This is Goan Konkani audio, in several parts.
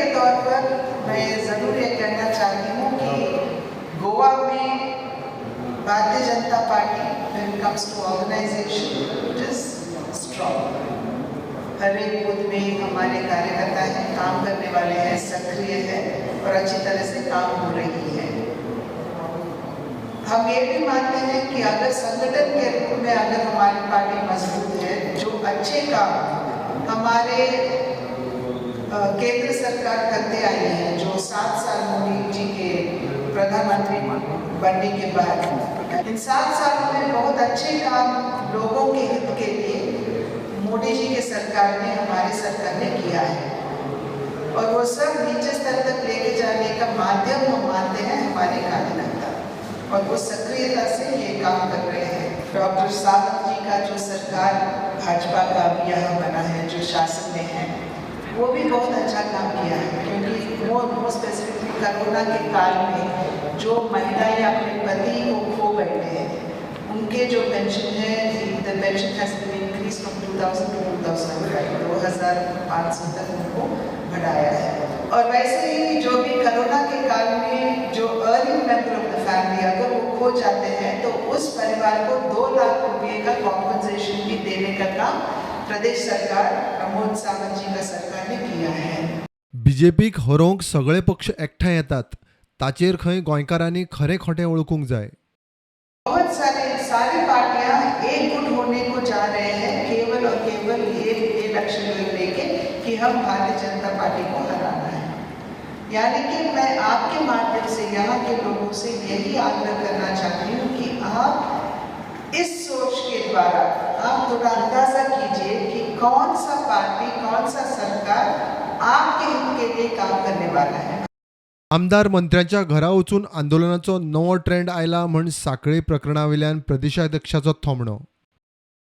के तौर पर मैं ज़रूर ये कहना चाहती हूँ कि गोवा में Bharatiya Janata Party, when it comes to organization, it is strong. हर एक बूथ में हमारे कार्यकर्ता हैं, काम करने वाले हैं, सक्रिय हैं और अच्छी तरह से काम हो रही है। हम ये भी मानते हैं कि अगर संगठन के रूप में अगर हमारी पार्टी मजबूत है, जो अच्छे काम हमारे केंद्र सरकार करते आई है, जो 7 साल मोदी जी के प्रधानमंत्री बनने के बाद इन 7 सालों में बहुत अच्छे काम लोगों के हित के लिए मोदी जी के सरकार ने, हमारी सरकार ने किया है और वो सब नीचे स्तर तक लेके जाने का माध्यम हम मानते हैं हमारे कार्यकर्ता और वो सक्रियता से ये काम कर रहे हैं। डॉक्टर सावंत जी का जो सरकार भाजपा का अभी यहाँ बना है, जो शासन में है, वो भी बहुत अच्छा काम किया है, क्योंकि वो मोर स्पेसिफिकली कोरोना के काल में जो महिलाएं अपने पति को खो बैठे हैं, उनके जो पेंशन है, the pension has been increase from 2000 to 2005, 2500 तक उनको बढ़ाया है। और वैसे ही जो भी कोरोना के काल में जो earning member of the family अगर वो खो जाते हैं, तो उस परिवार को 2 लाख रुपए का कॉम्पनसेशन भी देने का काम प्रदेश सरकार, प्रमोद सावंत जी का सरकार ने किया है। बीजेपीक हरोवंक सगळे पक्ष एकठांय येतात, ताचेर खंय गोंयकारांनी खरें खोटें वळखूंक जाय। बहुत सारे सारी पार्टियां एकजुट होने को जा रहे हैं, केवल और केवल ये लक्ष्य लेके कि हम भारतीय जनता पार्टी को हराना है। यानी कि मैं आपके माध्यम से यहाँ के लोगों से यही आग्रह करना चाहती हूँ कि आप इस सोच के द्वारा आप थोड़ा अंदाज़ा कीजिए कि कौन सा पार्टी, कौन सा सरकार आपके हित के लिए काम करने वाला है। आमदार मंत्र्यांच्या घरा वचून आंदोलनाचो नवो ट्रेंड आयला म्हण सांखळे प्रकरणावेल्यान प्रदेशाध्यक्षाचो थोमणो।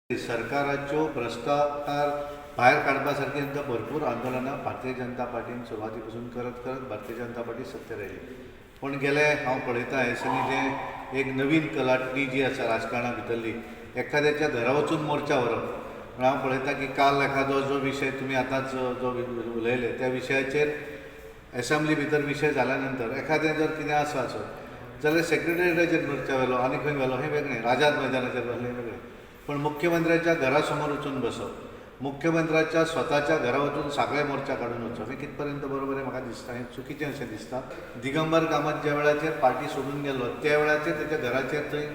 सरकाराच्यो भ्रश्टाचार भायर काडपा सारकी सुद्दां भरपूर आंदोलनां भारतीय जनता पार्टीन सुरवाती पसून करत करत भारतीय जनता पार्टी सत्तेर आयली। पूण गेले हांव पळयता, ह्या दिसांनी जें एक नवीन कलाटणी जी आसा राजकारणा भितरली, एखाद्याच्या घरा वचून मोर्चा व्हरप। पूण हांव पळयता की काल एखादो जो विशय तुमी आतांच जो उलयले, त्या विशयाचेर एसेंब्ली भितर विशय जाल्या नंतर एखादें जर कितें आसा आसत जाल्यार सेक्रेटरीएटाचेर मोर्चा व्हेलो आनी खंय व्हेलो हें वेगळें, आझाद मैदानाचेर व्हेलें हें वेगळें, पण मुख्यमंत्र्याच्या घरा समोर वचून बसप, मुख्यमंत्र्याच्या स्वताच्या घरा वचून सांखळे मोर्चा काडून वचप, हें कित पर्यंत बरोबर हें म्हाका दिसता, हें चुकीचें अशें दिसता। दिगंबर कामत ज्या वेळाचेर पार्टी सोडून गेल्लो, त्या वेळाचेर तेच्या घराचेर थंय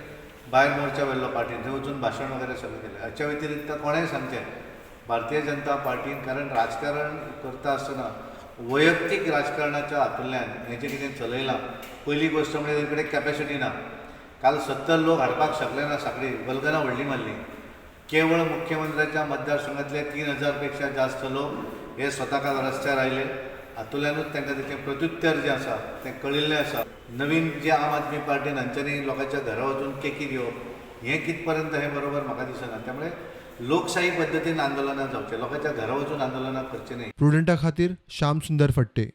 भायर मोर्चा व्हेल्लो पार्टीन, थंय वचून भाशण वगैरे सगळें केलें। हाच्या व्यतिरिक्त कोणेंय सांगचें भारतीय जनता पार्टीन, कारण राजकारण करता आसतना वैयक्तीक राजकारणाच्या हातूंतल्यान हें जें कितें चलयलां, पयली गोश्ट म्हणजे तेजे कडेन कॅपेसिटी ना। काल 70 लोक हाडपाक शकले ना सांखळी, वल्गना व्हडली मारली। केवळ मुख्यमंत्र्याच्या मतदारसंघातले 3000 पेक्षा जास्त लोक हे स्वता काल रस्त्यार आयले। हातूंतल्यानूच तांकां तेचें प्रत्युत्तर जें आसा तें कळिल्लें आसा। नवीन जे आम आदमी पार्टीन हांच्यांनी लोकांच्या घरा वचून केकी दिवप, हें कित पर्यंत हें बरोबर म्हाका दिसना। त्यामुळे लोकशाही पद्दतीन आंदोलनां जावचें, लोकांच्या घरा वचून आंदोलनां करचीं न्हय। प्रुडंटा खातीर श्याम सुंदर फट्टे।